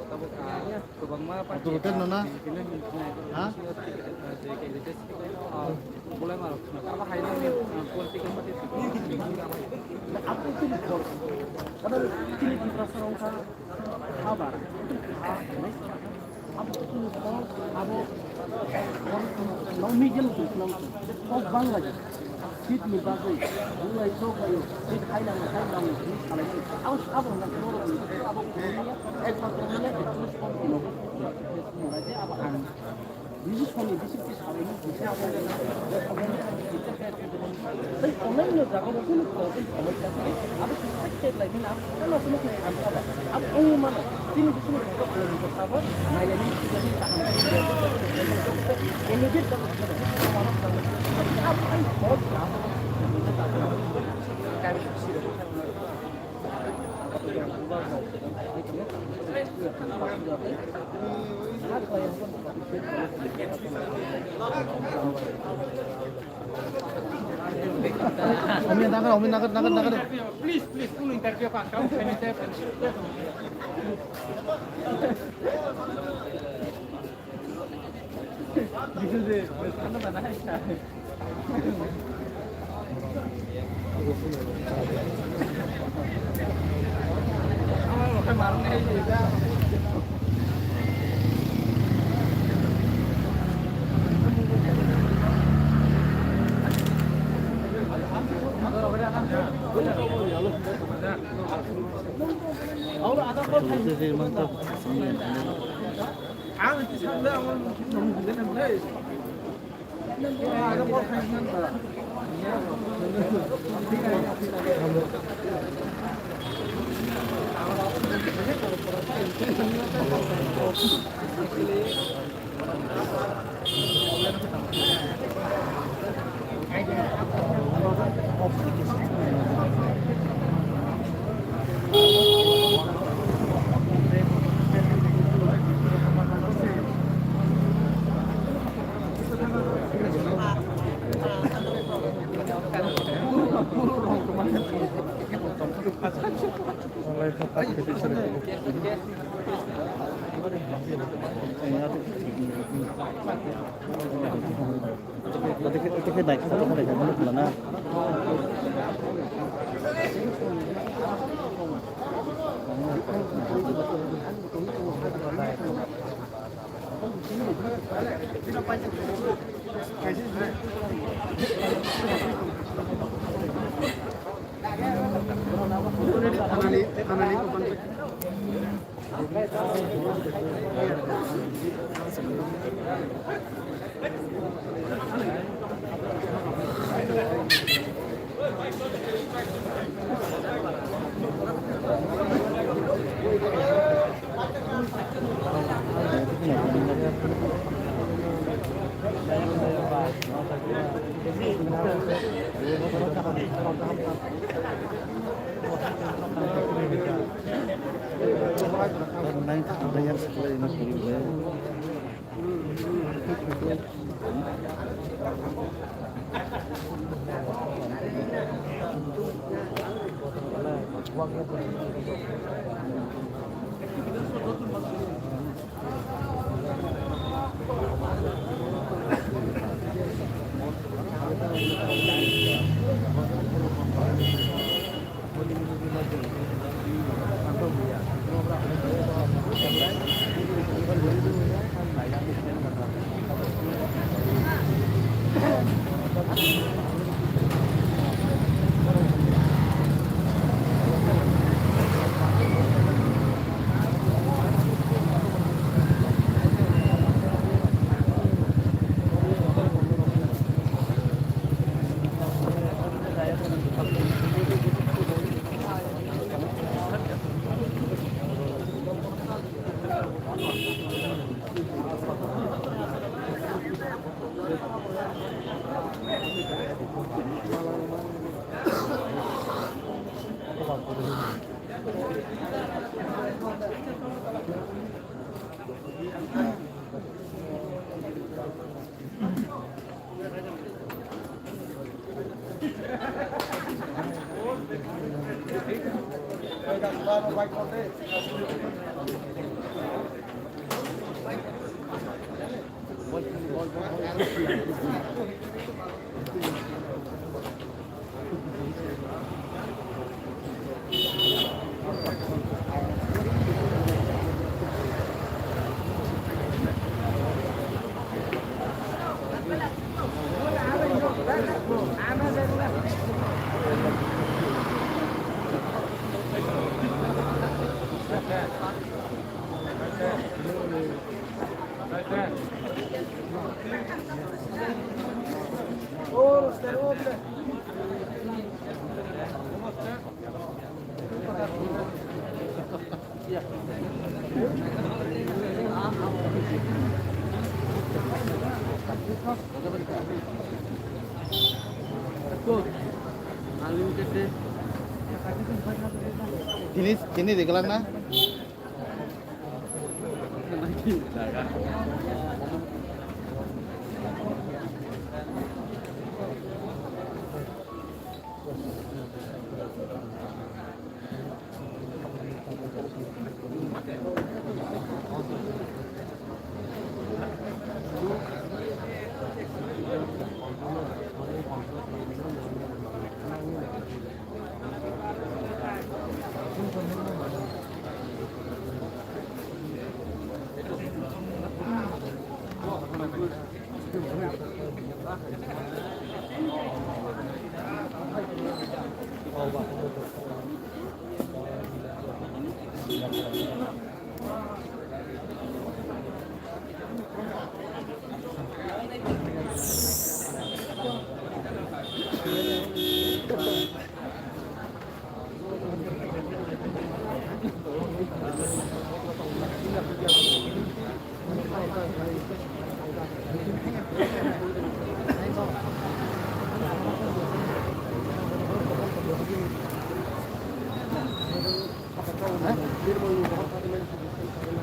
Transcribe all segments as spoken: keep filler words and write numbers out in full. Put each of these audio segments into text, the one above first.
Tabuk, ah, kwbangma party, hotel no na? Ha? Ah, bolai ma rok, abo hai no, ah, political party. Abo chini Tiprasa rok kha, kha ba. Abo chini kok, abo, no media no twi khna kok bang lai. Seat ni bagwi, bunglai chok laio, seat hai nang, hai nang, seat salai se. Abo, abo na koro ni, abo koro ni, ek bar koro ni, ek bar koro ni. Abo ang. Bisi soni, bisi bisi salai ni, bisi abo na. Tei online no jaga bo kunu kok, tei online ta. Abo se side side lai ni, abo na kunu kok ang kaba. Abo ang mana, tini bisi ni kok, kok abo, nai ni, bisi ni kaham. Immediate Omi nagar, omi nagar, nagar, nagar. Please, please, full interview pa, kamu kami saya. Tini, tini digelak na?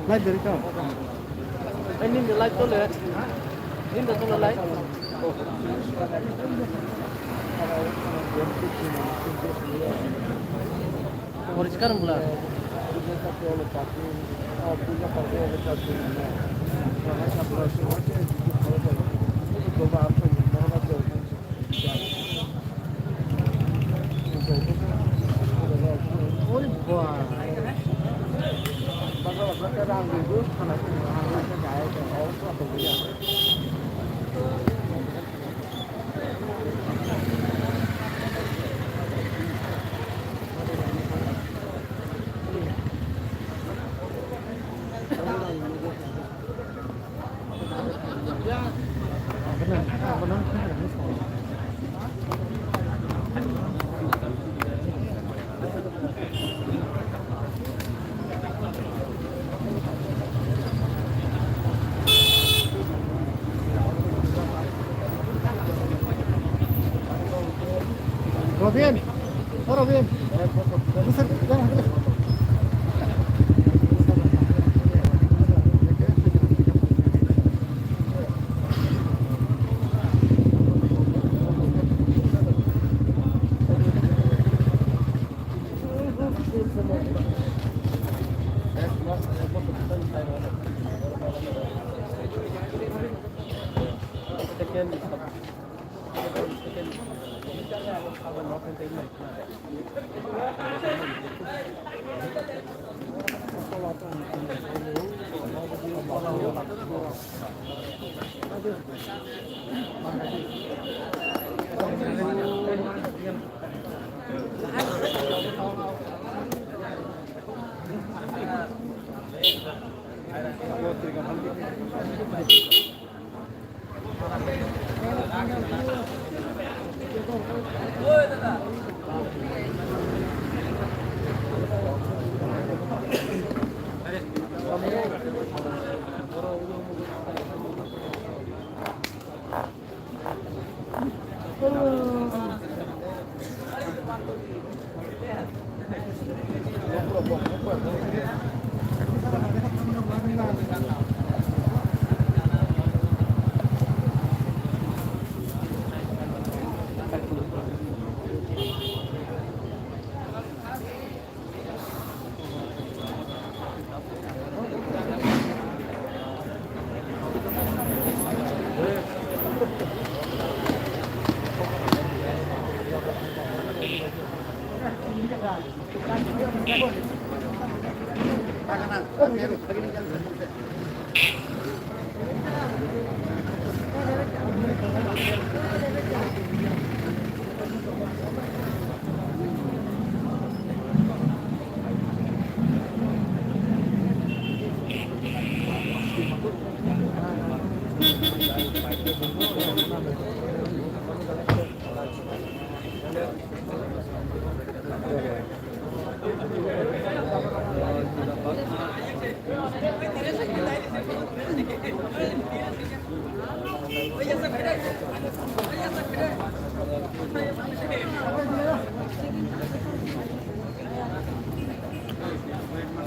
Light dari kau. Eh, ini light tu le. Ini tu le light. Poriskar bula. Ori bwa. Rot Win. Oro win. Busur, jangan.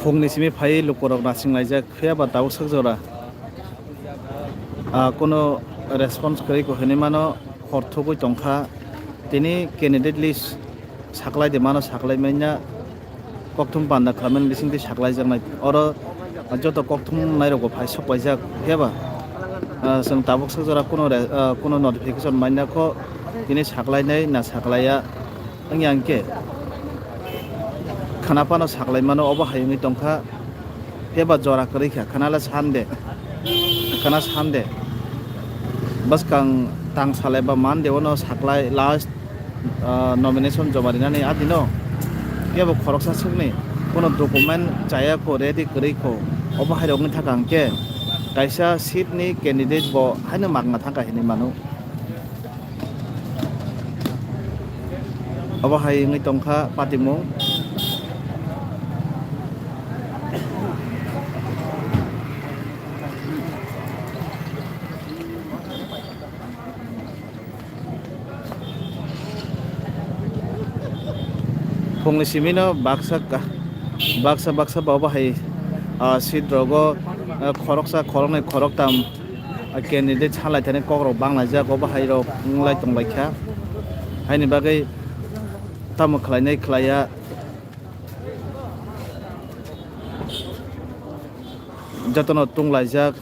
Phungni simi phai lukurok nasing laijak, phiya ba tabuk sak jora, ah, kuno response kwrwi ko hinwi mano, hor thugwi tongkha. Tini candidate list saklai de mano, saklai manya, kokthum panda khlaimani bisingtwi saklaijaknai. Oro joto kokthum nairokbo phai sok paijak, phiya ba, ah, chwng tabuk sak jora kuno re-, ah, kuno notification manya kho, tini saklainai na saklaiya. Wngya hwnkhe khwna phano saklai mano, obo hai wngwi tongkha. Phiya ba jora kwrwi kha, khwna le Sunday, khwna Sunday bwskang tang salai ba Monday ono saklai last, ah, nomination joma rinani adino. Phiya bo khoroksa swkni kono document chaya kho, ready kwrwi kho, obo hai rok wngwi thaka hwnkhe kaisa seat ni candidate bo haino magna thangkha hinwi mano. Obo hai wngwi tongkha patimung. Phungni simino baksa ka-, baksa baksa ba obo hai, ah, seat rogo, ah, khoroksa, khoroknwi, khoroktam, ah, candidate salai thani kokrok banglaijak, obo hai rok wnglai tonglaikha. Haini bagwi tamo khlainai khlaiya, jotono tunglaijak.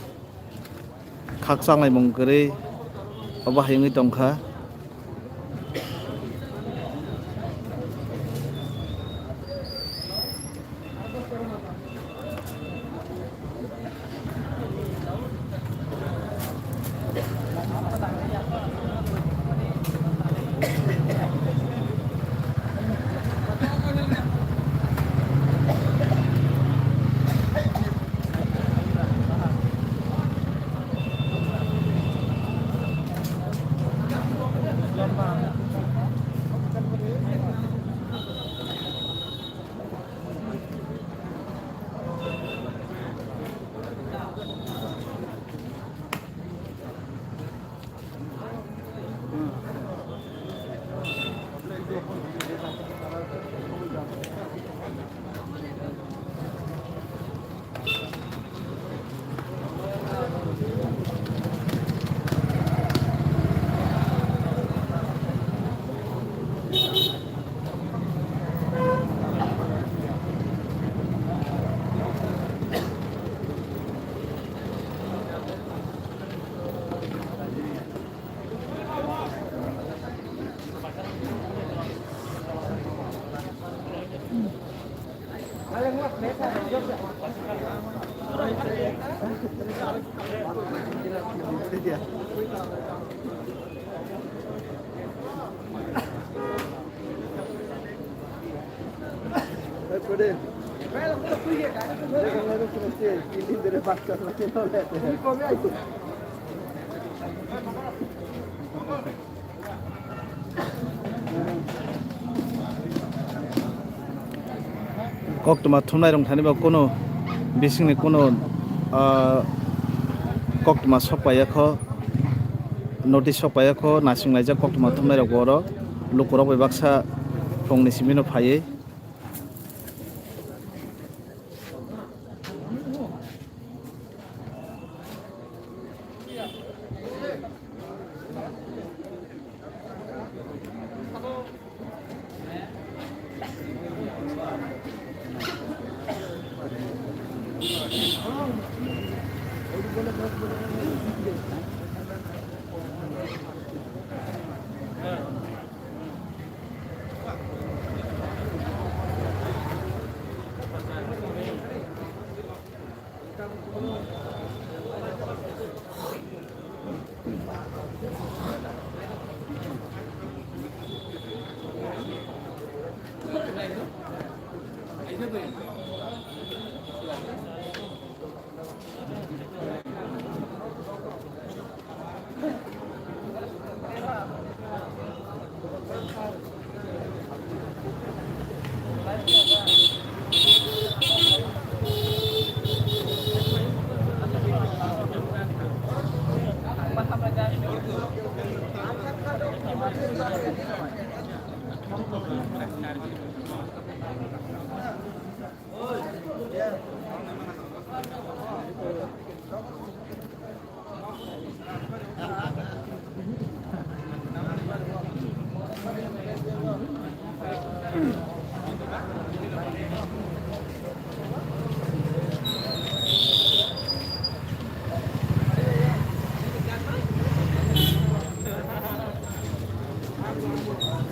Khakchang laimung kwrwi obo hai wngwi tongkha. Koktwma thumnai rok thani bo kunu bisingni kunu, ah, koktwma sok paiya kho, notice sok paiya kho, naising laijak koktwma thumnai rok bo oro lukurok bai baksa phungni simi no phaiwi.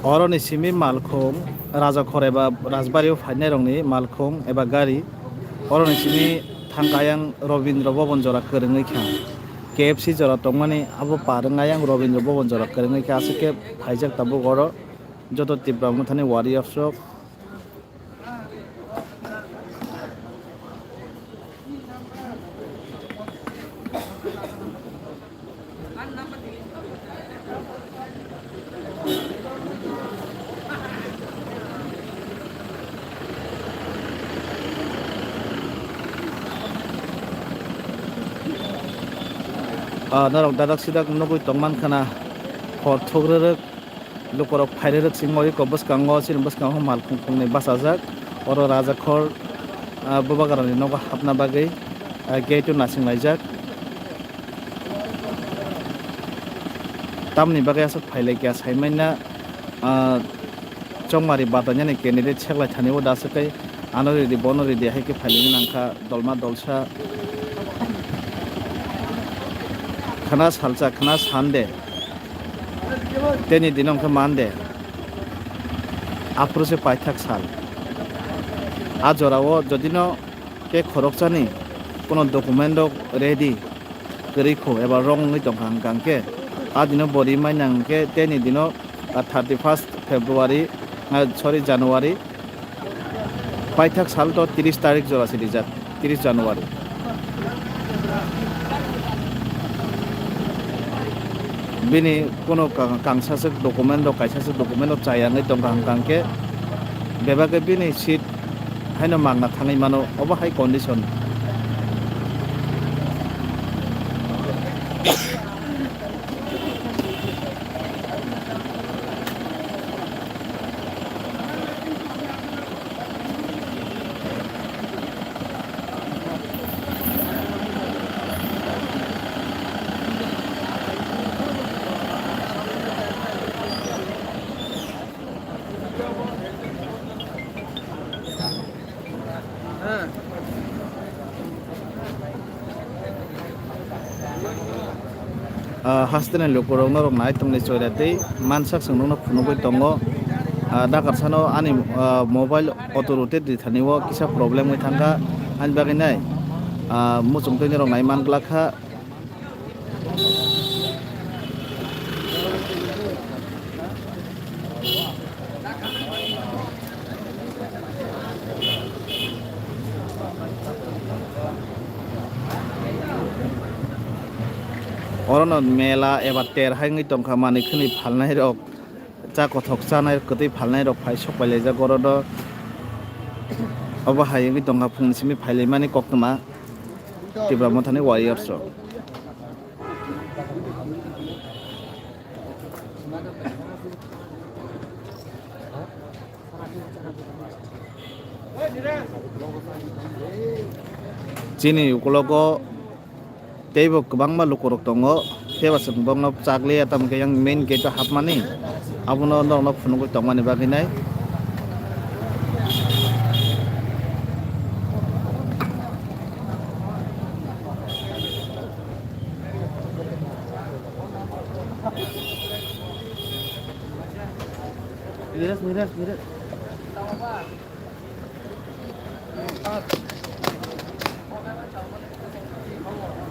Oroni simi malkhung, Rajakhor eba Rajbari o phainai rokni malkhung eba gari. Oroni simi thangka ayang Robindra Bhaban jora kwrwngwi kha. K F C jora tongmani abo par wng ayang Robindra Bhaban jora kwrwngwi kha. Aswk khe phaijak tabuk oro joto Tipra Motha ni wari ofsok. Ah, norok dadak sidak nugwi tongman khana, hor thugrwrwk. Lukurok phairwrwk simi eko bwskango, chini bwskango malkhung khungnwi bachajak. Oro Rajakhor, ah, Bubagrani nogo hapna bagwi, ah, gate o nasing laijak. Tamni bagwi aswk phailaikha saimanna, ah, chongmari batainani candidate seklai thani o da aswk tei ano ridi bono ridi hai khe phailaina nangkha. Dolma dolsa khna salsa khna Sunday, teni dino wngkha Monday, aphuru se paithak sal. A jorao jodino khe khoroksani kono document rok ready kwrwi kho eba wrong wngwi tongkha hwnkha hwnkhe, a dino bo ri manya hwnkhe teni dino, ah, thirty first February, ah, sorry, January, paithak sal to tris tarik jora se rijak, tris January. Bini kono ka-, kangsaswk document rok, kaisaswk document rok chaya wngwi tongkha hwnkha hwnkhe, bebak khe bini seat haino magna thangwi mano, obo hai condition. Ah, hasteni lukurok norok nai tongni choira tei mansak chwng nukno phunugwi tongo. Ah, dakarsano ani, ah, mobile auto rotate rithani o kisa problem wngwi thangkha, ani bagwi nai. Ah, muchung twi norok nai man glak kha. Orono mela eba ter hai wngwi tongkha, manwi khwnwi phalnai rok, cha kothok chanai, kwtwi phalnai rok phai sok pai laijak orono. Obo hai wngwi tongkha phung simi phailaimani koktwma Tipra Mothani warriors rok. Chini ukulogo teibo kwbangma lukurok tongo, teibo chwng bokno chak liya, tamo khe yang main gate o hapmani, abono norokno phunugwi tongmani bagwi nai. Niras, niras, niras.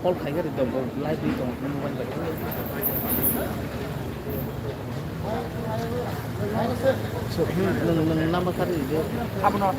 Call khai gari tong, live ri tong, mobile bai. So, nung, nung, nung number kari di. Abono.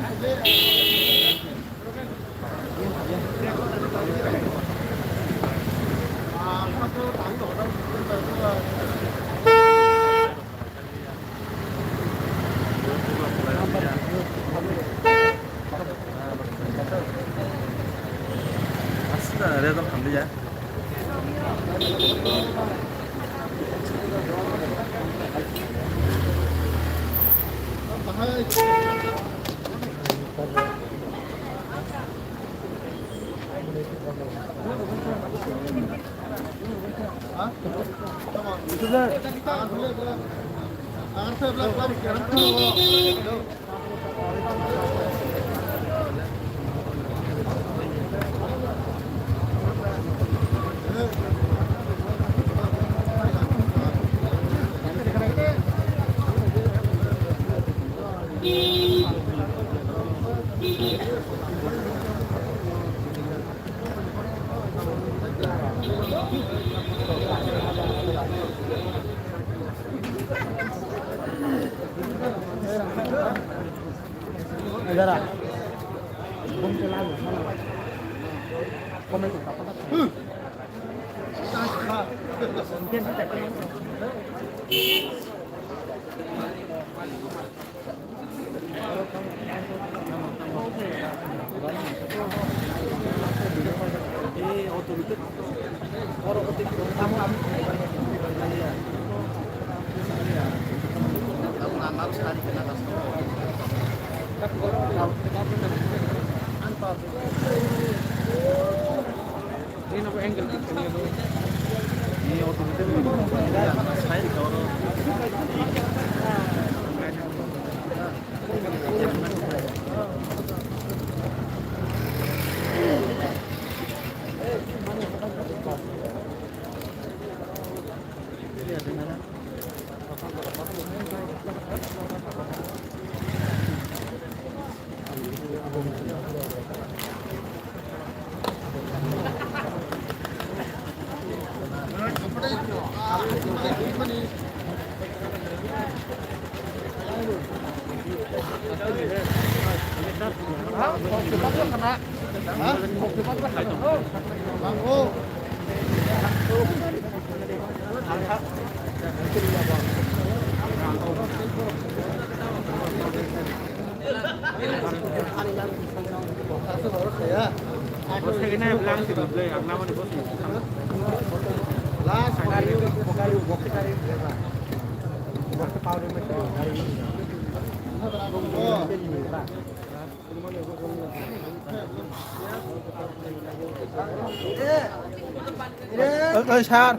Oi, sir.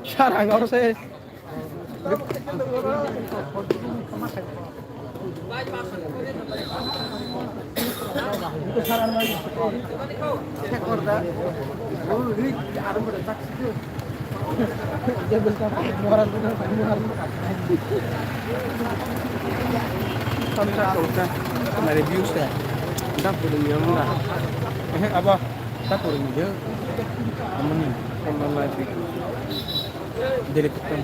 Sir, ang oro se. Reviews ya. Dak kudu yang enggak. Abo ta pori ni de. Amoni online pe. Dele kutan.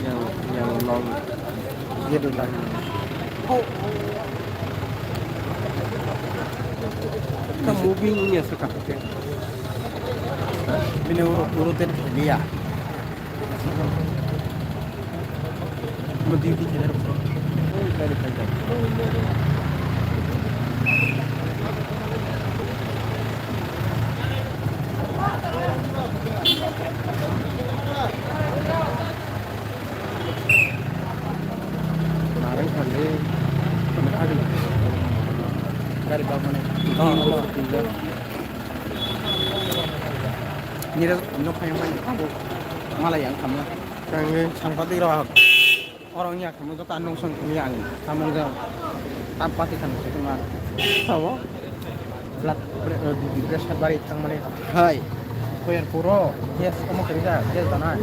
Yang, yang long. Dia tu dah. Kamu bingung ya sekarang. Bini uro, uro ten khailia. Mo duty khaina rok. Narang kali. Gari bamane. Oh, oh. Nira nok phai mai abo malai ang kamo. Kangwi sangpati rok. Oro wngya kamo joto ang nung song kami ang samung jang. Tam pati khan se ma. Sabo. Blood pre-, eh, pressure bari thang mane. Hai. Koyar puro. Yes, omo kari da. Yes, dana.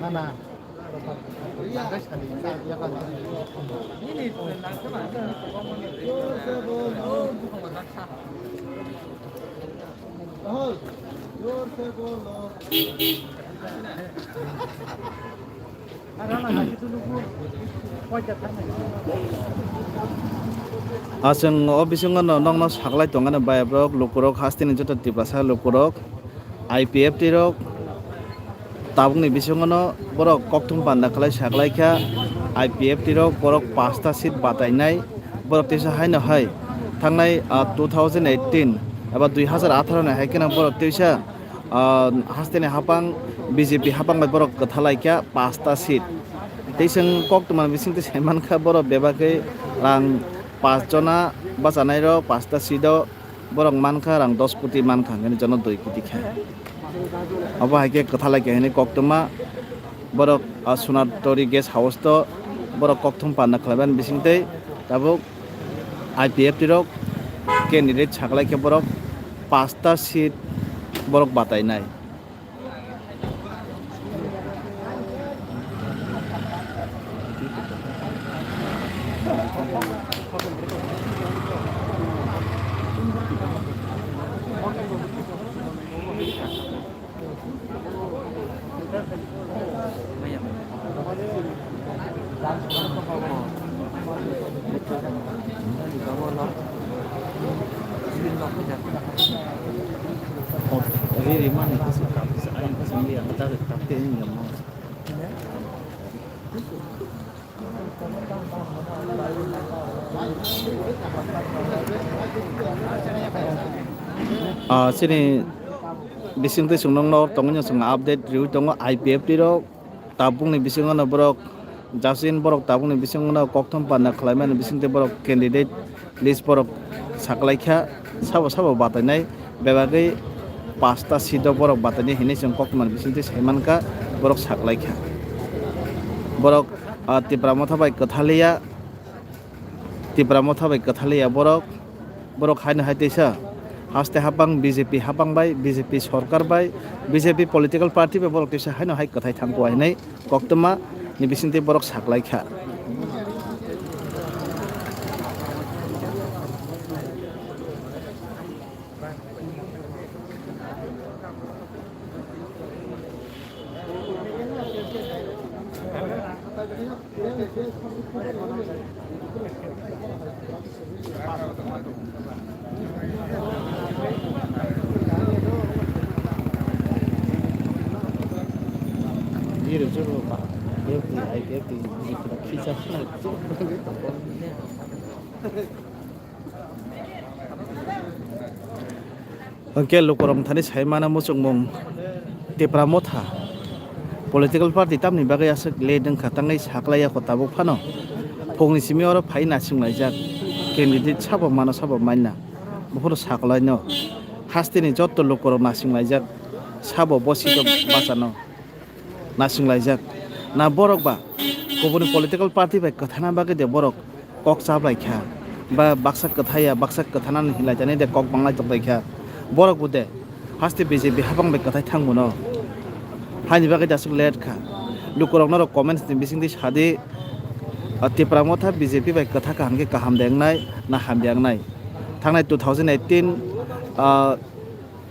Na, na. Ah, chwng o bisingo no nokno saklai tongmani, baibrok, lukurok, hasteni joto Tiprasa lukurok, I P F T rok, tabukni bisingo no borok koktwm panda khlai saklaikha, I P F T rok borok pasta seat batainai, borok teisa haino hai thangnai, ah, two thousand eighteen eba dui hazar atharo ni hai kheno borok teisa, ah, hasteni hapang B J P hapang bai borok kwthalaikha pasta seat. Tei chwng koktwma bisingtwi saimankha borok bebak khe rang paanch jona bachanairok pasta seat o borok mankha rang dos koti mankha hwnkheno jono dui koti kha. Obo hai khe kwthalaikha hwnwi koktwma Borok, ah, Sonatori Guest House to borok kokthum panna khlaimani bisingtwi tabuk I P F T rok candidate saklaikha borok pasta seat borok batainai. Ah, chini bisingtwi chwng nokno tongwi no chwng update riwi tongo I P F T rok. Tabukni bisingo no borok jasin borok tabukni bisingo no kokthum panna khlaimani bisingtwi borok candidate list borok saklaikha, sabo sabo batainai bebagwi pasta seat o borok batainai hinwi chwng koktwmani bisingtwi saimankha borok saklaikha. Borok, ah, Tipra Motha bai kwthaliya, Tipra Motha bai kwthaliya borok, borok haino hai teisa haste hapang B J P hapang bai, B J P sorkar bai, B J P political party bai borok teisa haino hai kwthai thangkho hinwi koktwma ni bisingtwi borok saklaikha. Hwnkhe lukurok thani sai mano muchungmung Tipra Motha political party tamni bagwi aswk late wngkha tangwi saklaiya kho tabuk phano. Phungni simi oro phai nasinglaijak candidate sabo mano sabo manna. Buphuru saklaino hasteni jotto lukurok nasinglaijak sabo bo seat o bachano. Nasinglaijak. Na borok ba kubuni political party bai kwthana bagwi de borok kok chaplaikha, ba baksa kwthaya baksa kwthanani hinlaijani de kok banglai tonglaikha. Borok bo de haste B J P hapang bai kwthai thangmano. Haini bagwi de aswk late kha. Lukurok norok comments ni bisingtwi sadi, ah, Tipra Motha B J P bai kwtha kaham khe kaham de wngnai na hamya wngnai. Thangnai two thousand eighteen, ah,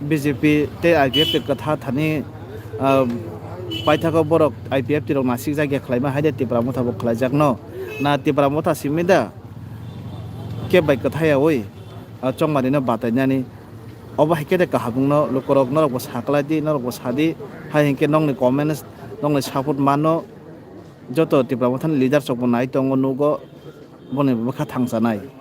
B J P tei I P F T kwthar thani, ah, paithago borok I P F T rok nasikjak ya khlaima hai de Tipra Motha bo khlaijakno. Na Tipra Motha simi da keb bai kwthai yaui, ah, chongmani no batainani. Obo hai khe de kaham wngno lukurok norok bo saklai di, norok bo sadi. Hai hinkhe nokni comments, nokni support mano. Joto Tipra Motha ni leaders rok bo nai tongo, nugo. Boni bwkha thangsanai.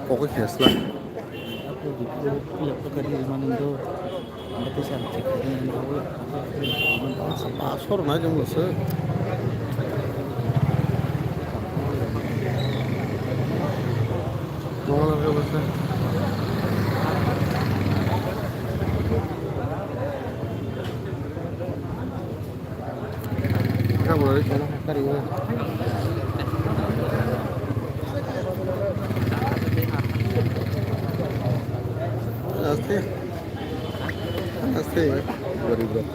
Kok khesla. Asor na jong se. Mangala ke basa. Aste, aste, gorib rok.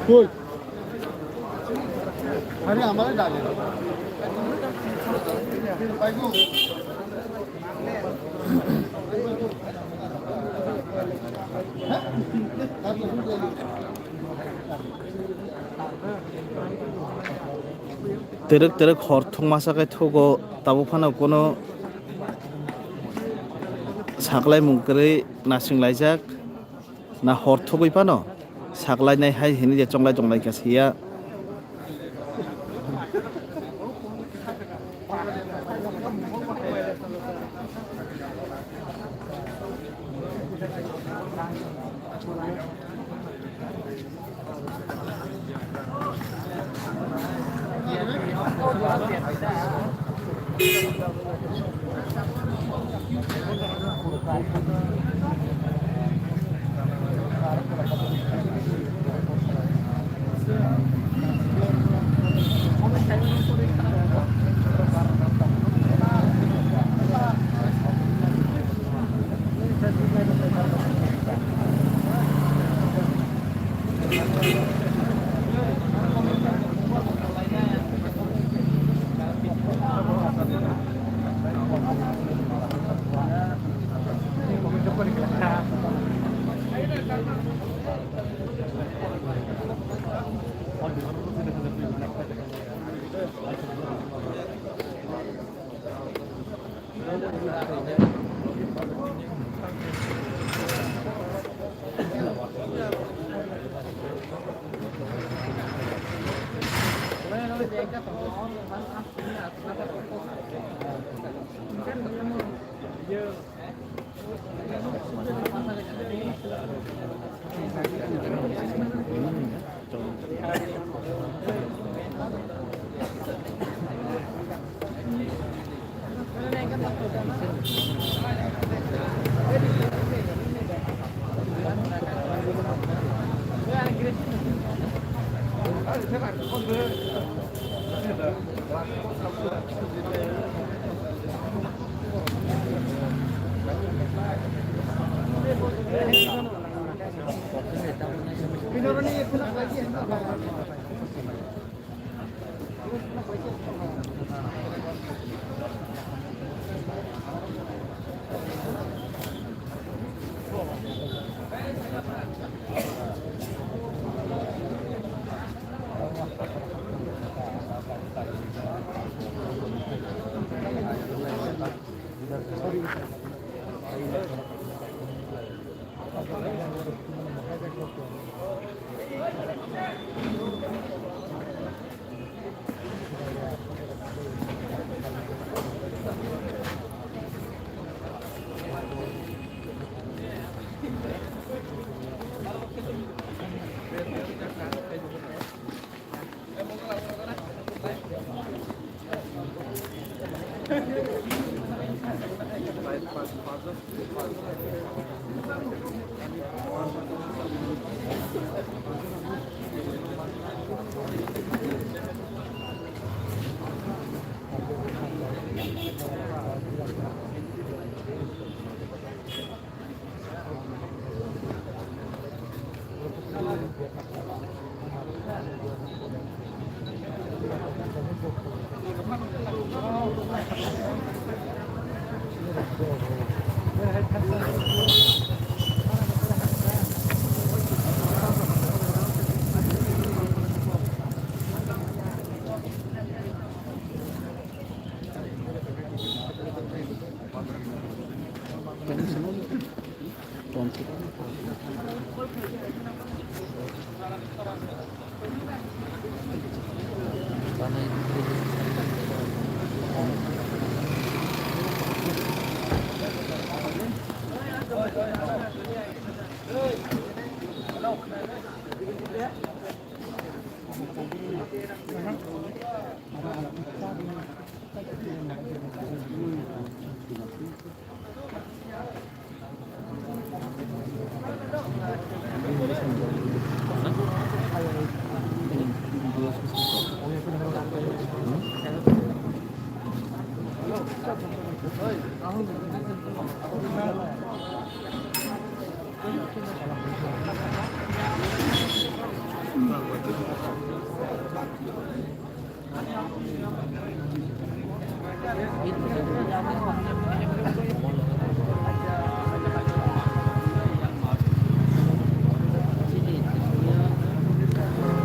Koi. Hari amare dale. Twrwk twrwk hor thwngmasa khe thugo, tabuk phano kunu saklaimung kwrwi nasinglaijak. Na hor thugwi phano saklainai hai hwnwi je chonglai tonglaikha siya.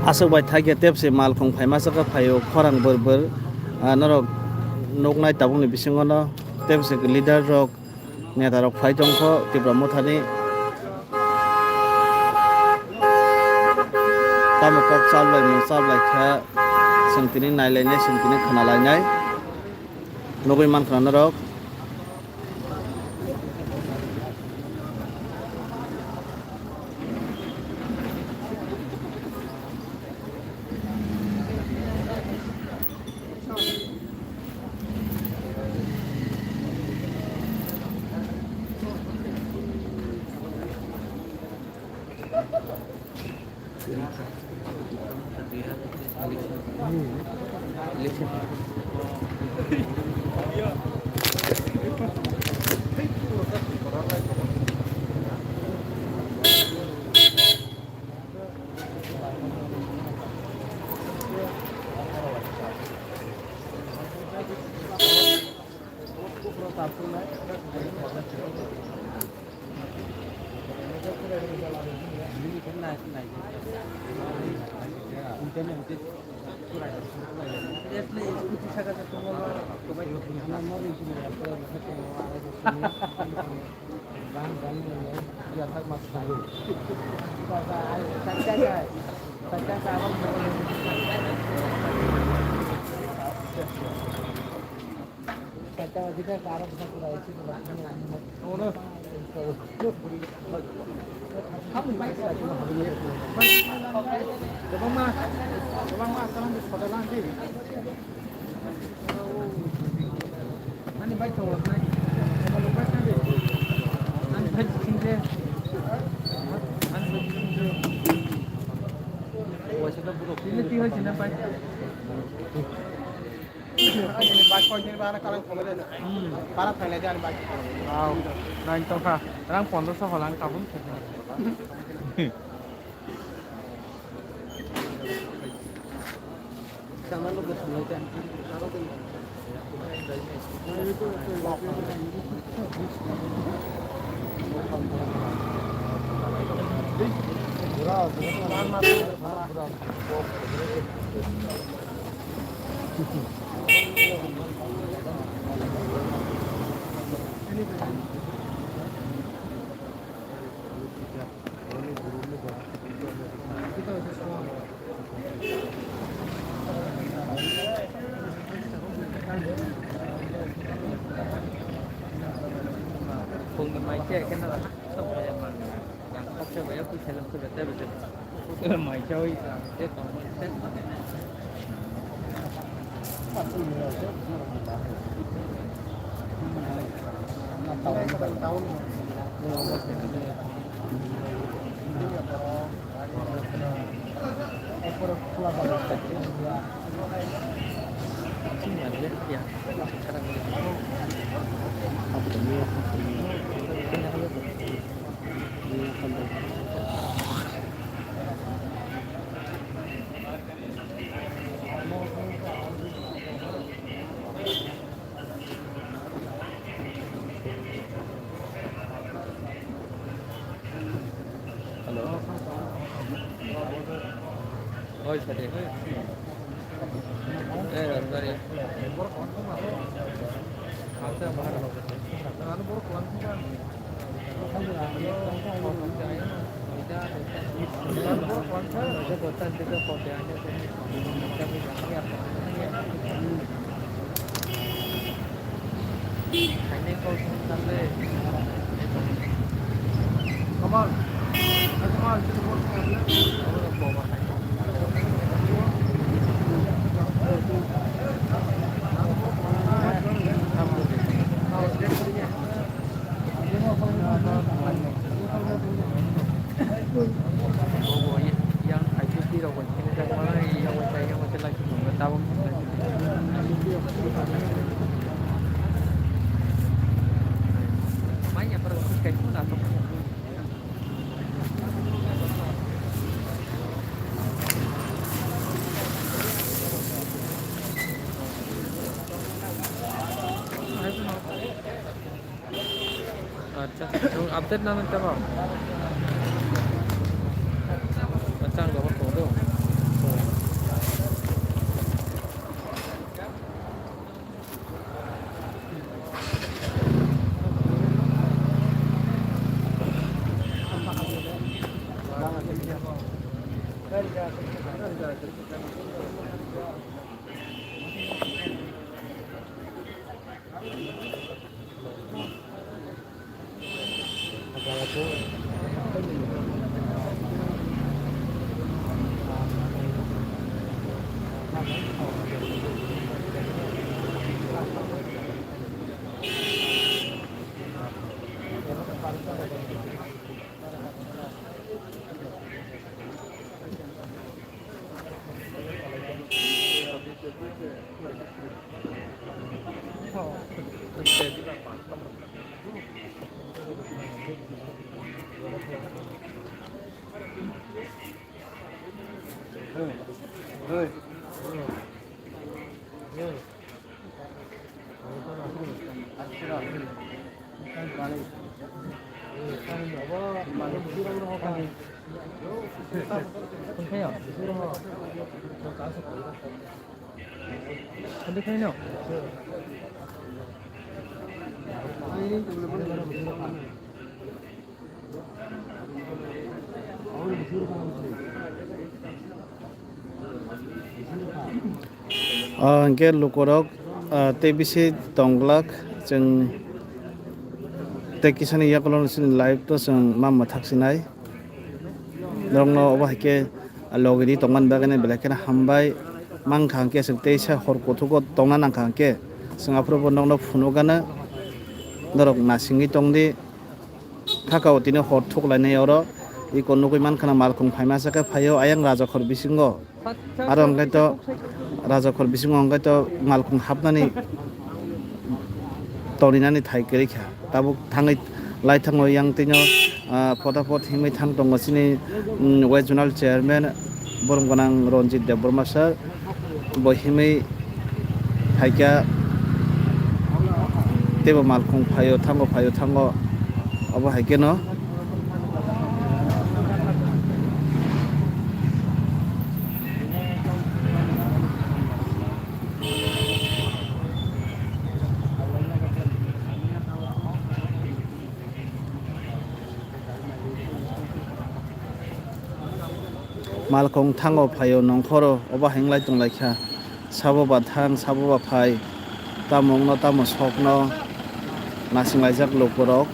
Aswk bai thakya tepse malkhung phaima chakha phaio khorang bwr bwr, ah, norok nuknai tabukni bisingo no tepse leader rok. Neta rok phai tongkho Tipra Mothani. Tamo kok chablai mung chablai kha, chwng tini nailainai, chwng tini khwnalainai. Nugwi mankha norok. Naitongkha, rang pondroso holang kabun. Phungni mai se khe na sok kaya man. Yang kok se baya pui selam se bete bete. Mai se oi se tong se. Hello. Oi, sir. Eh, sorry. Yang I P T rok bai khe jak mana, yang bai chai, yang bai chai lai. Tabuk. Mai ya, pero kai pun dapat. Acha, update nang tamo. Acha, ang gabor tongo. Ah, hingke lukorok, ah, tei bisi tongglak, chwng tei kisani yakolog sini live to chwng ma mwthak sinai. Norokno obo hai khe logi di tongmani bagwi belai kheno hambai mankha, hingke chwng teisa hor kuthuk o tongna nangkha, hingke Chwng aphuru bo nokno phunukgano norok nasingwi tongdi. Thakao tini hor thuklainai oro. Iko nugwi mankha na malkhung phaima sakhe phaio ayang rajakhor bisingo. Aro hwnkhe to rajakhor bisingo hwnkhe to malkhung hapnani toninani thai kwrwi kha. Tabuk thangwi lai thango yang tino, ah, phota phot himwi thang tongo chini, mm, West Zonal Chairman borom gwnang Ranjit Debbarma sir. Bo himwi phaikha, teibo malkhung phaio thango, phaio thango, obo hai kheno. Malkhung thango phaio nongkhoro, obo hinglai tonglaikha. Sabo ba thang, sabo ba phai, tamo wngno, tamo sokno nasinglai jak lukurok.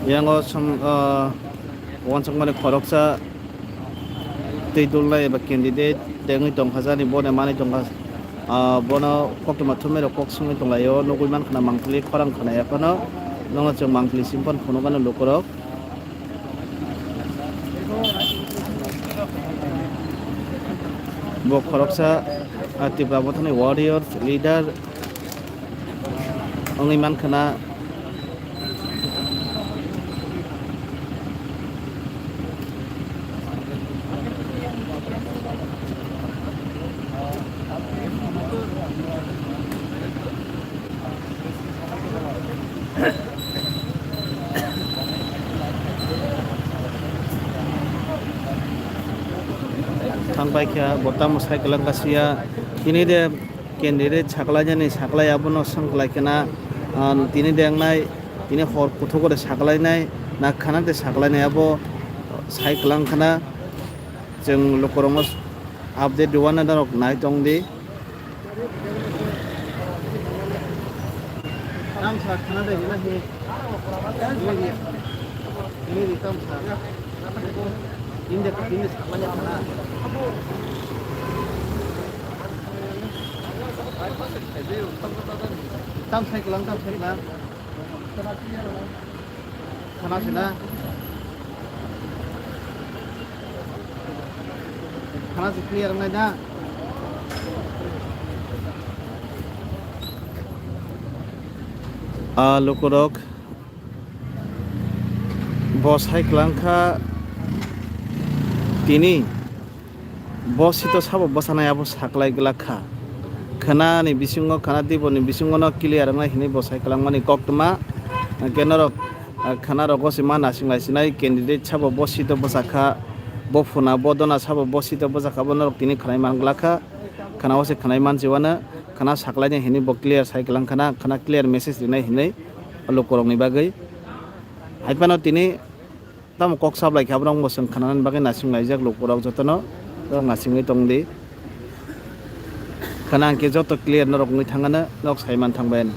Yang o som, ah, wansukmani khoroksa twi dulnai eba candidate tengwi tongkha jani, boni manwi tongkha, ah, bono koktwma thumwi rok kok swngwi tonglaio, nugwi mankha na mangpili khorang khwnaya phano, nono chwng mangpili sim phano phunukgano lukurok. Bo khoroksa, ah, Tipra Mothani warrior leader wngwi mankha na. Thang pai kha, bo tamo cycle wng kha sia. Tini de candidate saklainani saklai abono swng khlai khna, ah, tini de wngnai, tini hor kuthuk de saklainai, na khana de saklainai abo cycle wng khna. Chwng lukurokno update rwna norok nai tong di. Tamsa khana de gana he. Ini di, ini di tamsa. Ini de, ini saklanya khana. Tamsa iklang, tamsa iklang. Khana sina. Khana si clear wngnai da? Ah, lukurok bo sai kwlangkha tini. Bo sito sabo bwsanai abo saklai glak kha. Khwnani bisingo, khwna tiboni bisingono clear wngnai hinwi bo sai kwlangmani koktwma. Hwnkhe norok, ah, khwnarogo se ma nasinglai sinai candidate sabo bo sito bwsa kha, bo phuna, bo dona sabo bo sito bwsa kha, bo norok tini khwnai man glak kha. Khwnao se khwnai man jiwano, khwna saklainai hinwi bo clear sai kwlang khwna, khwna clear message rinai hinwi lukurokni bagwi. Hai phano tini Tamo kok sablai khe aborok bo chwng khwnanani bagwi nasinglai jak lukurok jotono, norok nasingwi tong di. Khwna hwnkhe joto clear norok wngwi thangano, norok sai man thang bai ano.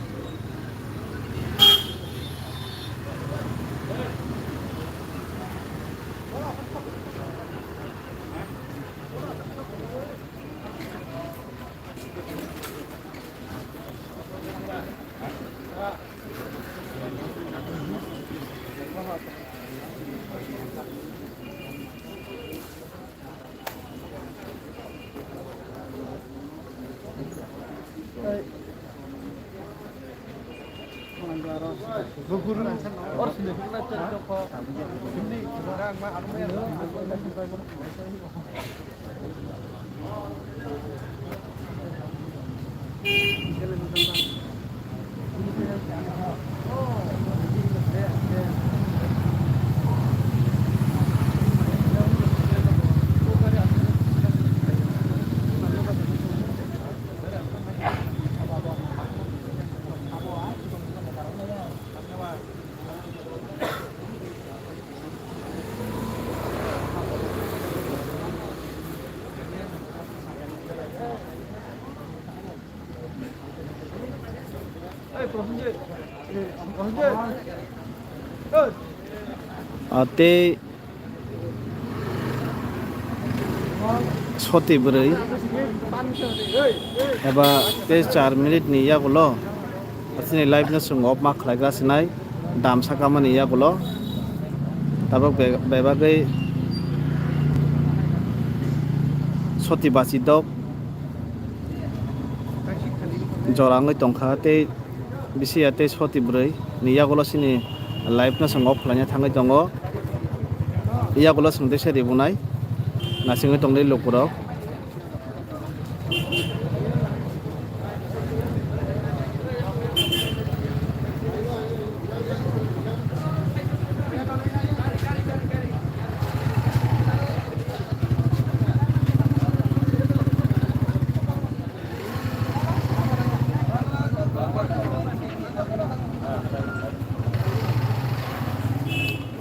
Ah, tei soti bwrwi eba tei char minute ni yagulo chini live no chwng off ma khlaigra sinai dam saka mani yagulo tabuk be-, bebagwi soti bachidok jora wngwi tongkha tei bisi ya tei soti bwrwi ni yagulo chini live no chwng off khlaina thangwi tongo. Yagulo chwng teisa ribunai nasingwi tongdi lukurok.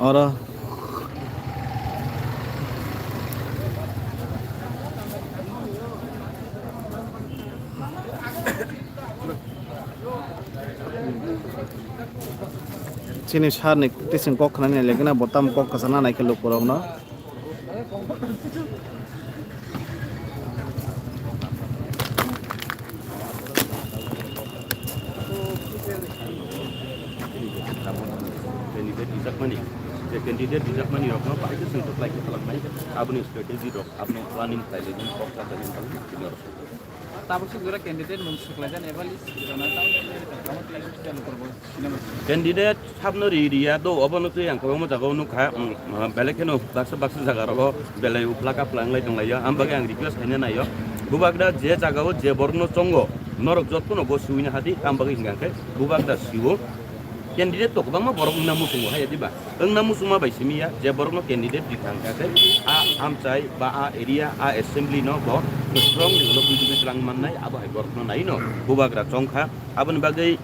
Oro chini sir ni tising kok khnani legena bo tamo kok kwchangna nai khe lukurokno. Candidate rijakmani, je candidate rijakmani rokno bahai khe chwng kwplai khe khlaknai, aboni strategy rok, abono planning khlai lai, kok kha kha ni bagwi chini rok. Tabuk suk jora candidate mung swk laijak eba list rwna tamo tamo tamo tamo tamo korbo sinama. Candidate sabno ri riya do obono twi ang kwbangma jagao nukha, mm, belai kheno baksa baksa jaga rogo belai uphla kaphla wnglai tonglaio. Ang bagwi ang request khaina naio, bubagra je jagao je borokno chongo norok jottono go suina hadi, ang bagwi hingkha khe bubagra siwo. Candidate to kwbangma borok wngna muchungo hai diba? Wngna muchungma bai simi ya, je borokno candidate rikha hingkha khe a amchai ba a area, a assembly no bo strongly ulo B J P twlang mannai, abo hai borokno naino bubagra chongkha. Aboni bagwi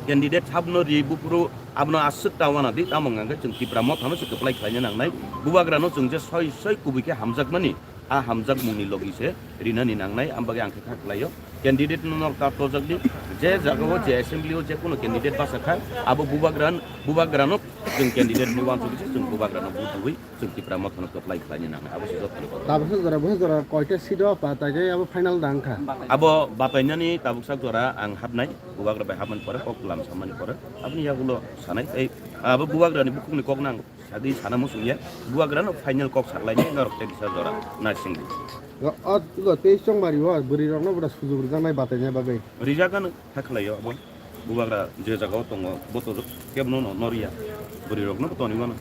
candidate sabno ri buphuru abono aswk ta wana di, tamo hingkha khe chwng Tipra Mothano se kwplai khlaina nangnai. Bubagrano chwng je soi soi kubui khe hamjakmani, a hamjakmungni logi se rinani nangnai, ang bagwi ang khe kha khlaio. Candidate no norok ta tojak di, je jagao, je assembly o je kono candidate basa kha, abo bubagra, bubagrano chwng candidate ni uansugwi se chwng bubagrano vote rwui chwng Tipra Mothano kwplai khlaina nangnai, abo se joto ni kotor. Tabuk jora, bo jora koita seat o batai khe abo final da wngkha? Abo batainani tabuk sak jora ang hapnai, bubagra bai hapmani pore, kok lam sammani pore, aboni yagulo sanai, tei abo bubagrani bukhukni kok nang. Sagwi sana muchung ya, bubagrano final kok saklainai norok tei kisa jora naisingdi. O, o, o, tei chongmari o, bwrwi rokno bwrwi sujug rwjaknai bataina bagwi. Rijak ano kha khlaio abo. Bubagra je jagao tongo, bo to kebno no, no riya. Bwrwi rokno bo toni mano.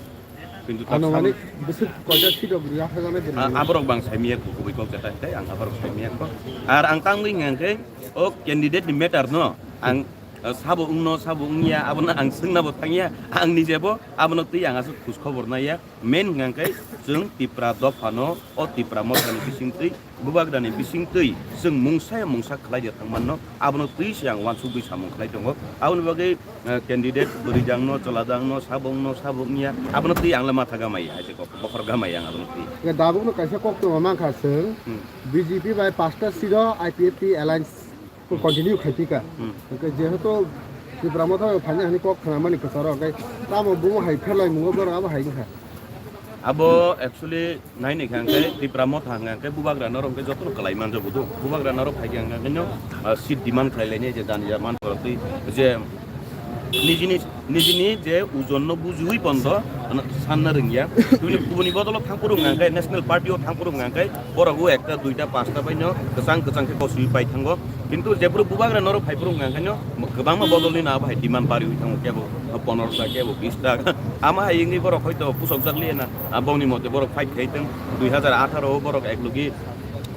Kintu tak ano mani sam- bwswk koita seat rok riya kha jani bwrwi a-, rok. Aborok bang saimiya kubui kok jeta hitai, ang aborok saimiya kok. Ar ang tangwi hingkha khe, o candidate ni matter no, ang, eh, sabo wngno, sabo wngya, abono ang swngna bo thangya, ang nije bo, abono twi ang aswk khus khobor naiya. Main hingkha khe chwng Tipra dophano, o Tipra mothani bisingtwi, bubagrani bisingtwi chwng mungsa ya mungsa khlai de thangmanno, abono twi se ang uansukgwi samung khlai tongo. Aboni bagwi, eh, candidate bwrwi dangno, chwla dangno, sabo wngno, sabo wngya, abono twi ang le matha gamai hai se kok, bokhorok gamai ang abono twi. Hingkhe dabukno kaisa kok tongma mankha chwng, Hmm. B J P bai pasta seat o I P F T alliance. Continue khai phi kha. Hmm. Hingkhe jehetu Tipra Motha bai phainai hwnwi kok khnamani kwcharo, hingkhe tamo bumo hai pherlaimungo borok abo hai wngkha. Abo actually naini kha hingkhe Tipra Motha hwnka hingkhe bubagra norok hingkhe jotono kwlai manjago do. Bubagra norok phai kha hingkhe no, ah, seat demand khlai lainai je jani ja man borok twi je nijini Nijini je ujonno bujiwi bondo sanna rwngya. Tubuni kubuni bodolo thangphuru hwnka hwnkhe, National Party o thangphuru hwnka hwnkhe, borok o ekta, duita, pasta baino kwchang kwchang khe kosui pai thango. Kintu jephuru bubagra norok phaiphuru hwnka hwnkhe no kwbangma bodolni no abo hai demand bariwi thango, kebo ponerota, kebo bis ta. Ama hai wngwi borok hoito pusokjak liya na. Aboni mote borok fight khai tong. Dui hazar atharo o borok eklogi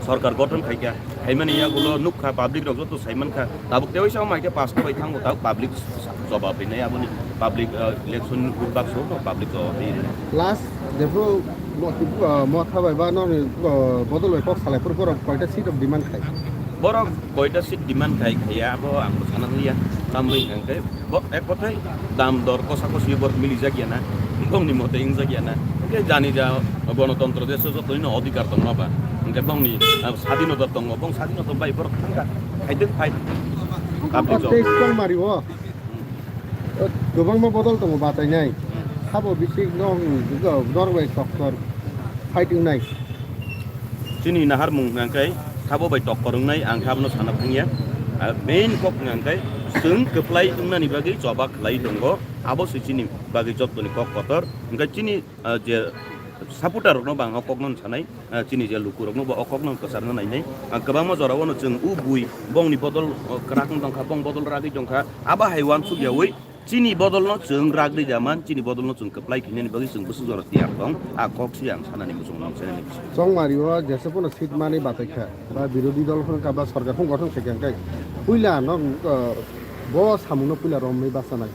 sorkar gothon khaikha, khaimani yagulo nukha, public rok joto saimankha, tabuk tei waisa wngma khe pasta bai thango, tabuk public jobab rinai aboni, public, ah, election ni baksa no public jobab rinai. Last jephru mo-, ah, Motha bai ba nokni, ah, bodol bai kok salai phuru borok koita seat rok demand khai? Borok koita seat demand khai khaiya abo ang bo sana liya, tamni hwnkhe Bo ek kothai dam dor kosa kosi borok milijak ya na, bongni mote wngjak ya na. Hingke jani ja gonotontro desh o jotoino odhikar tongma ba, hingke bongni, ah, sadinota tongo, bong sadinota bai borok thangkha, khaidwk phai. Public job. Tei tongmari o, Kwbangma bodol tongo bachainai. Sabo bisik no norok bai toktor fight wngnai. Chini naharmung hwnkhe sabo bai toktor wngnai, ang khe abono sana thangya. Ah, main kok hwnkhe chwng kwplai wngnani bagwi choba khlai tongo, abo se chini bagwi jottoni kok kotor. Hwnkhe chini, ah, je supporter rokno bo ang o kokno sanai, ah, chini je lukurokno bo o kokno kwcharna nainai. Ah, kwbangma jorao no chwng o bui bongni bodol, oh, kwrak wng tongkha, bong bodol ragwi tongkha, abo hai uansuk yaui chini bodolno chwng rak rwjaman, chini bodolno chwng kwplai khainani bagwi chwng bwswk jora tiyar tong, a kok se ang sanani muchung nang sanani muchung. Chongmari o jesa phano seat mani batai kha, ba birodhi dol phano kha, ba sorkar phano gothon khaikha, hwnkhe puila no, uh, bo samungno puila romwi bachanai.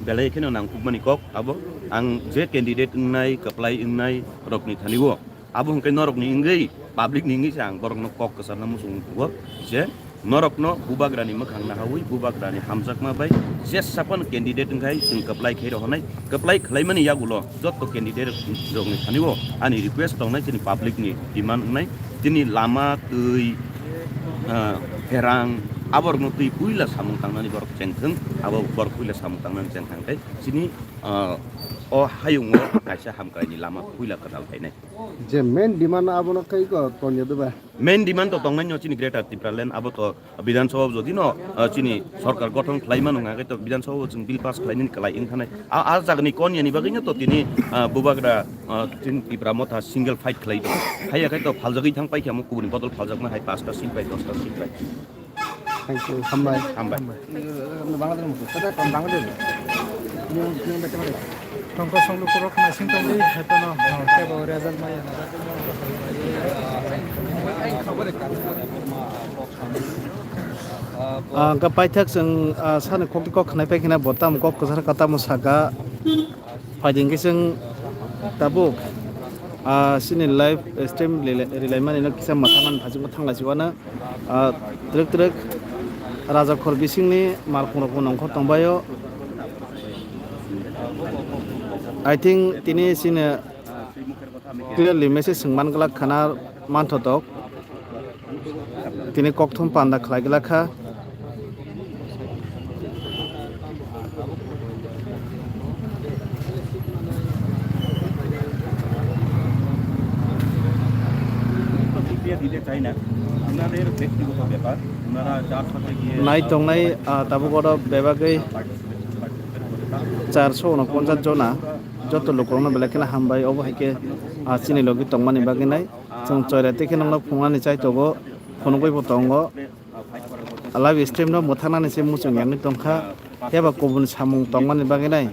Belai kheno nangkukmani kok abo, ang je candidate wngnai, kwplai wngnai rokni thani o, abo hwnkhe norokni wngwi, public ni wngwi se ang borokno kok kwcharna muchung nugo je norokno bubagrani mwkhang nahaui, bubagrani hamjakma bai jesa phano candidate wngkhai chwng kwplai khai rohornai. Kwplai khlaimani yagulo jotto candidate rokni thani o ani request tongnai, chini public ni demand wngnai, chini lama, twi, ah, pherang, aborokno twi puila samung tangnani borok chengthwng, abo borok puila samung tangnani chengthang khe chini, ah, o hayungo kaisa hamkraini lama puila kwtal khainai. Je main demand abono khe iko Tanya Deba. Main demand to tongnai no chini Greater Tipraland, abo to Bidhan Sabha jodi no, ah, chini sorkar gothon khlai mano hwnkhe to Bidhan Sabha o chwng bill pass khlainani kwlai wngkhanai. A, a jagani kon yani bagwi no to tini, ah, bubagra, ah, chini Tipra Motha single fight khlai do. Haiya khai to phaljagwi thang paikha mo kubuni bodol phaljakma hai pasta seat bai dosta seat bai. Thank you. Hambai. Hambai. Tongkol songlu puro khna sing tongdi, hetono, oh, tebo result maya. Ah, hwnkhe paithak chwng, ah, sani kokti kok khnai paikhina bo tamo kok kwchar ka tamo saka. Phaidi hwnkhe chwng tabuk, ah, chini live stream rilai, rilai mani no kisa mwthangna phajwkma thanglai si uanw. Ah, twrwk twrwk rajakhor bisingni malkhungrokbo nongkhor tongbaio. I think tini chini clearly message swng man glak khana manthotok. Tini kokthum panda khlai glak kha. প্রতিক্রিয়া দিতে চাই না, ওনাদের ব্যক্তিগত ব্যাপার। ওনারা যার সাথে গিয়ে Nai tongnai, ah, tabuk oro bebagwi participate করে, তার charso unoponchas jona joto lukurokno belai kheno hambai, obo hai khe, ah, chini logi tongmani bagwi nai. Chwng choira tei khe nokno phunuknani chaitogo, phunugwi bo tongo. Live stream no mwthangnani se muchung yangwi tongkha, heba kubun samung tongmani bagwi nai.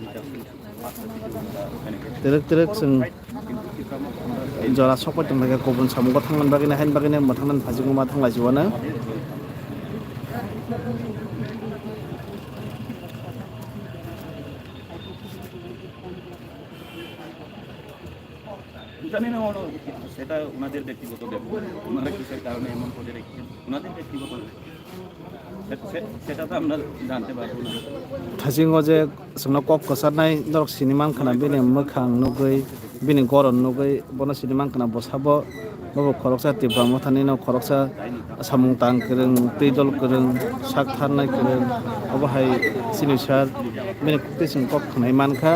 Twrwk twrwk chwng jora sokpai tongkha, kubun samungo thangnani bagwi nai, haini bagwi nai mwthangnani phajwkma thanglai si uanw. জানি না, ওরা, সেটা ওনাদের ব্যক্তিগত ব্যাপার। ওনারা কিসের কারণে এমন করে রেখেছেন, ওনাদের ব্যক্তিগত ব্যাপার। সে-, সে-, সেটা তো আমরা জানতে পারবো না। Thasingo je chwngno kok kwcharnai norok sini mankha na, bini mwkhang nugwi, bini goron nugwi bono sini mankha na, bo sabo bobo khoroksa Tipra Mothani no khoroksa samung tang kwrwng, twi dol kwrwng, sak tharnai kwrwng, obo hai chini sir bini kok twi chwng kok khwnai mankha.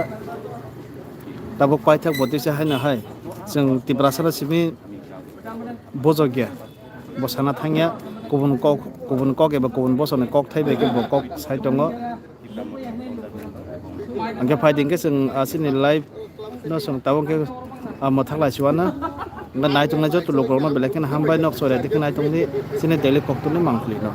Tabuk paithak bo tisa haino hai chwng Tiprasano simi bojokya, bo sana thangya, kubun kok, kubun kok eba kubun bosorni kok thai bai khe bo kok sai tongo. Hwnkhe phaidi hwnkhe chwng, ah, chini live no chwng tabuk khe, ah, mwthak lai si uanw. Hwnkhe naitongnai joto lukurokno belai kheno hambai, nok soira dikhe naitongdi chini daily koktwmani mangpili no.